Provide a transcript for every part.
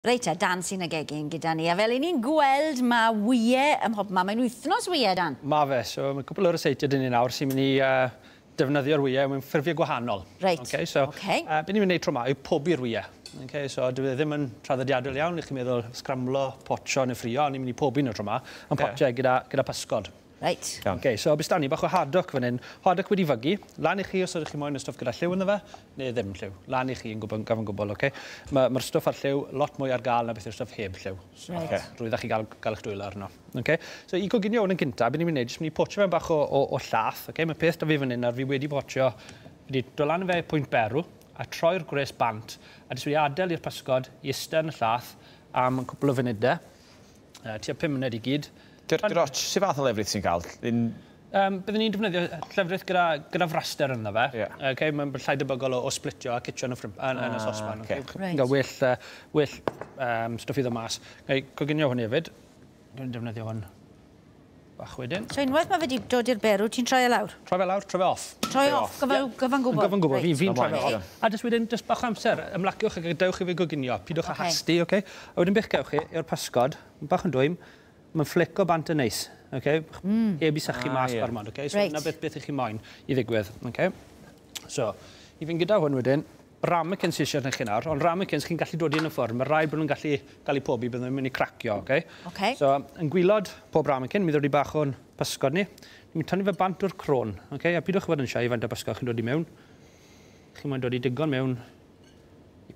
Reit te, Dan sy'n y gegin gyda ni, a fel 'yn ni'n gweld mae wyau ym mhobman. Mae'n wythnos wyau, Dan. Ma fe, so mae cwpl o ryseitiau 'dyn ni nawr sy'n mynd i defnyddio'r wyau mewn ffurfiau gwahanol. Reit. Okay, so, okay. Be ni'n mynd i wneud tro 'ma yw pobi'r wyau. Okay, so dyw e ddim yn traddodiadol iawn, i chi'n meddwl sgramlo, potsio neu ffrio, ni'n mynd i pobi nhw tro 'ma, ond potiau gyda pysgod. Reit. Iawn. Okay, so beth 'da ni, bach o haddock fan hyn. Haddock wedi fygu. Lan i chi os ydych chi moyn y stwff gyda lliw ynddo fe, neu ddim lliw. Lan i chi yn gwybod, gafon gwbl, okay? Mae'r stwff ar lliw lot mwy ar gael na beth yw'r stwff heb lliw. So, right. Okay. Rwyddach chi gael eich dwylo arno. Okay? So i coginio hwn yn gyntaf, beth ni'n mynd i wneud, jyst mynd i potio fe'n bach o llath. Okay? Mae peth da fi fan hyn, ar fi wedi potio, wedi dod lan fe pwynt berw, a troi'r gwres bant, a jyst wedi adael i'r pysgod i iste yn y llath am cwpl o funudau, tua 5 munud i gyd. Dy'r ots, sy'n fath o lefrith sy'n cael? Byddwn ni'n defnyddio llefrith gyda fraster ynddo fe. Yeah. Okay, mae'n llai debygol o splitio a citio yn y, yn y sosban. Okay. Right. Gael well stwff i ddod mas. Gai coginio hwn hefyd. Dwi'n defnyddio hwn bach wedyn. So unwaith mae fe wedi dod i'r berw, ti'n troi e lawr? Troi fe lawr, troi fe off. Troi off, gyfan gwbl? Gyfan gwbl, Reit. fi'n troi fe off. A jyst wedyn, jyst bach o amser, ymlaciwch ac gadewch i fe goginio. Pidwch â hasti, okay? A wedyn beth gewch chi yw'r pysgod, bach yn dwym, mae'n flico bant yn neis, okay? Heb i sychu mas gormod, okay? So yna beth ych chi moyn i ddigwydd, okay? So, i fynd gyda hwn wedyn, ramekins sy'n eisiau chi nawr, ond ramekins chi'n gallu dod i yn y ffwrn, mae rhaid bod nhw'n gallu gael eu pobi, bydd nhw'n mynd i cracio, okay? Okay. So, yn gwylod pob ramekin, mi ddod i bach o'n pysgod ni. Ni'n mynd tynnu fe bant o'r crôn, okay? A pidwch fod yn siai faint o pysgod chi'n dod i mewn. Chi'n moyn dod i digon mewn.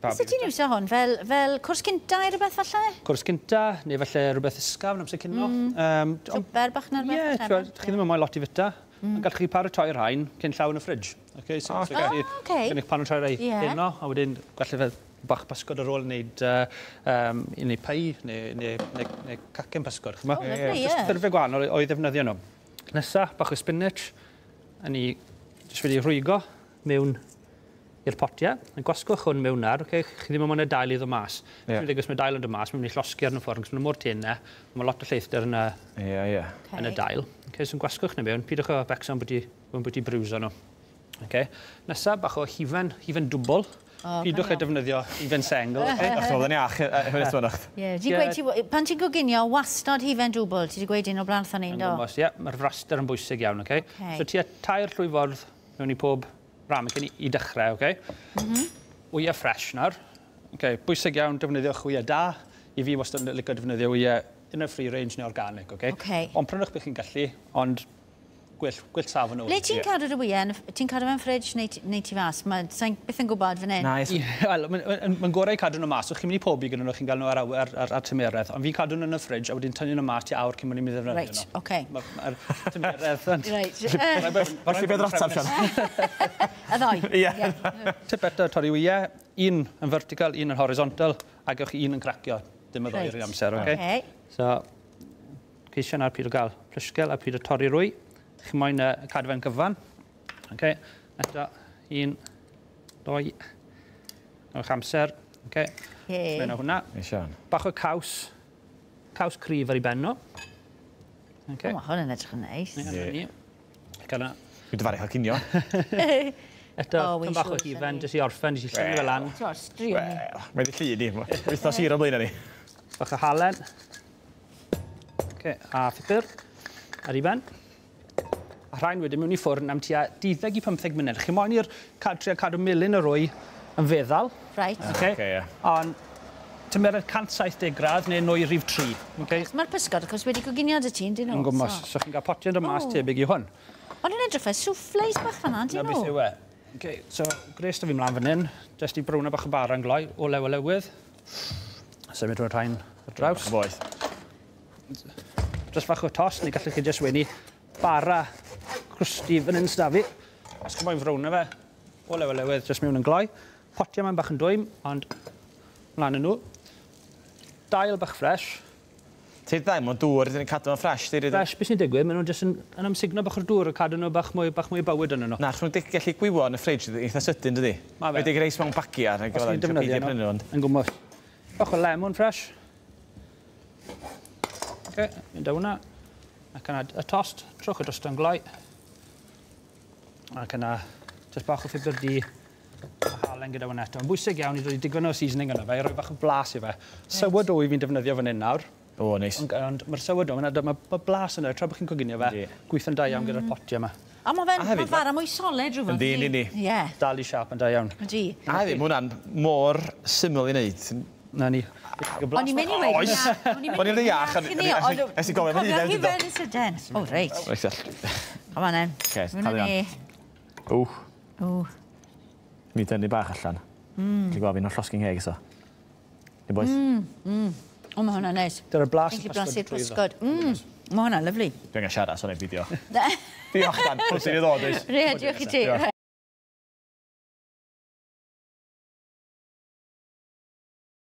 Sut ti'n iwsio hwn? Fel cwrs cynta neu rhywbeth falle? Cwrs cynta, neu falle rhywbeth ysgafn amser cinio. Swper bach neu rhywbeth? Ie, chi ddim yn moyn lot i fyta. Gallwch chi paratoi'r rhain cyn llaw yn y fridge. Okay, so gallu chi paratoi rhai heno, a wedyn gallu fe bach pysgod ar ôl wneud pei neu cacen pysgod. O, lyfli, ie. Jyst ffurfiau gwahanol o'i ddefnyddio nhw. Nesa, bach o spinach, a ni jyst wedi rhwygo mewn i'r potiau. Gwasgwch hwn mewn nawr, okay? Chi ddim yn moyn y dail i ddod mas. Dwi'n dweud, os mae dail yn dod mas, mae'n mynd i llosgi arno ffordd, achos maen nhw mor tenau, mae lot o lleithder yn y dail. Okay, so gwasgwch nhw mewn, pidwch â becso am bwyty briwso nhw. Okay. Nesa, bach o hufen dwbl. Pidwch â defnyddio hufen sengl. Achos oedd yn iach, Ie, pan ti'n coginio, wastad hufen dwbl, ti wedi gweud un o'r blaen wrthon ni, do? Ie, mae'r fraster yn bwysig iawn, okay? So tua 3 llwy fwrdd mewn i pob ramekin i dechrau, okay? Wyau ffres nawr. Okay, bwysig iawn defnyddiwch wyau da. I fi wastad yn licio defnyddio wyau yn y free range neu organic, okay? Ond prynwch beth chi'n gallu, ond gwell safon o. Le ti'n cadw'r wyau? Ti'n cadw fe'n ffridge neu ti fas? Sa'n byth yn gwybod fan hyn. Na, Wel, mae'n gorau cadw nhw mas. So chi'n mynd i pobi gyda nhw, chi'n gael nhw ar tymeredd. Ond fi'n cadw nhw yn y fridge a wedyn tynnu nhw mas tua awr cyn bod ni'n mynd i ddefnyddio nhw. Reit, oce. Mae'r tymeredd yn... Reit. Felly beth rataf, Sian? Y ddoi. Ie. Tip eto torri wyau, un yn vertical, un yn horizontal, a gewch chi un yn cracio. Dim y ddoi yr amser, oce? So, ceisio nawr pryd o gael plysgel a pryd o torri rwy. Chi moyn cadw fe'n gyfan. Okay. Eto, 1, 2, o'ch amser. Okay. Mewn o hwnna. Bach o caws cryf ar ei ben nhw. Okay. O, mae hwn yn edrych yn neis. Dwi'n dyfaru cael cinio. Eto, bach o hufen, jyst i orffen, jyst i llenwi fel lan. Wel, mae di llun i. Wythnos hir o blaen ni. Bach o halen. Okay. A phupur ar ei ben. A rhain wedyn mewn i ffwrn am tua 12 i 15 munud. Chi moyn i'r trio cadw melyn y rwy yn feddal. Right. Okay. Ond tymeredd 170 gradd neu nwy rhif 3. Okay. Mae'r pysgod, achos wedi coginio dy ti, yndyn nhw? Yn gwmws. So chi'n cael potiau yn dod mas tebyg i hwn. Ond yn edrych fel soufflés bach fan'na, yndyn nhw? Na beth yw e. Okay, so gres da fi mlaen fan hyn. Jyst i brwna bach o bara yn gloi, olew o lewydd. Symud rwy'r rhain ar draws. Boeth. Jyst fach o tost, neu gallwch chi jyst weini bara crusty fan hyn sda fi. Os chi'n moyn frown fe, olew o lewydd, jyst mewn yn gloi. Potiau ma'n bach yn dwym, ond mlaen yn nhw. Dail bach ffres. Ti'n ddail mewn dŵr, ydyn ni'n cadw nhw'n ffres? Ffres, beth sy'n digwydd, maen nhw'n jyst yn amsugno bach o'r dŵr a cadw nhw bach mwy bywyd yn nhw. Na, chos nhw'n gallu gwywo yn y fridge eitha sydyn, dydi? Ma fe. Wedi reis mewn bagiau. Os ni'n defnyddio nhw, yn gwmws. Bach o lemon ffres. Okay, mynd â hwnna. Ac yna y tost, trowch y drosto'n gloi. Ac yna, jyst bach o phupur du a halen. Halen gyda hwnna eto. Mae'n bwysig iawn i ddod i digon o seasoning yna fe, i roi bach o blas i fe. Sourdough i fi'n defnyddio fan hyn nawr. O, neis. Ond mae'r sourdough, mae'n ma blas yna, tra bod chi'n coginio fe, gweithio'n da iawn gyda'r potiau yma. A mae fe'n A hefyd, ma fara mwy solid rhywbeth. Yndi, yndi, yndi. Ie. Dal i siap yn da iawn. Yndi. A hefyd, mae hwnna'n mor syml i wneud. Na ni. O'n i'n mynd i weud Oes. hwnna. O'n i'n O'n i'n mynd i iach, weud hynny, ond ond- nes i gofio am Cofio hufen, hufen yn sydyn. O, reit. Reit, Come on then. Ocê, Mynd â carry on. ni. Ww, O. mi dynnu bach allan. Ti'n gweld fi'n llosgi'n ngheg eto. Ni boeth? O, mae hwnna'n neis. Dyna'r blas Fi'n y gallu blasu'r trwyddo. pysgod. Mae hwnna'n lyfli. Dwi'n angen siarad, so wna i fideo. Diolch, Dan. Pwysig i ddod, oes. Re, diolch i ti. Diolch.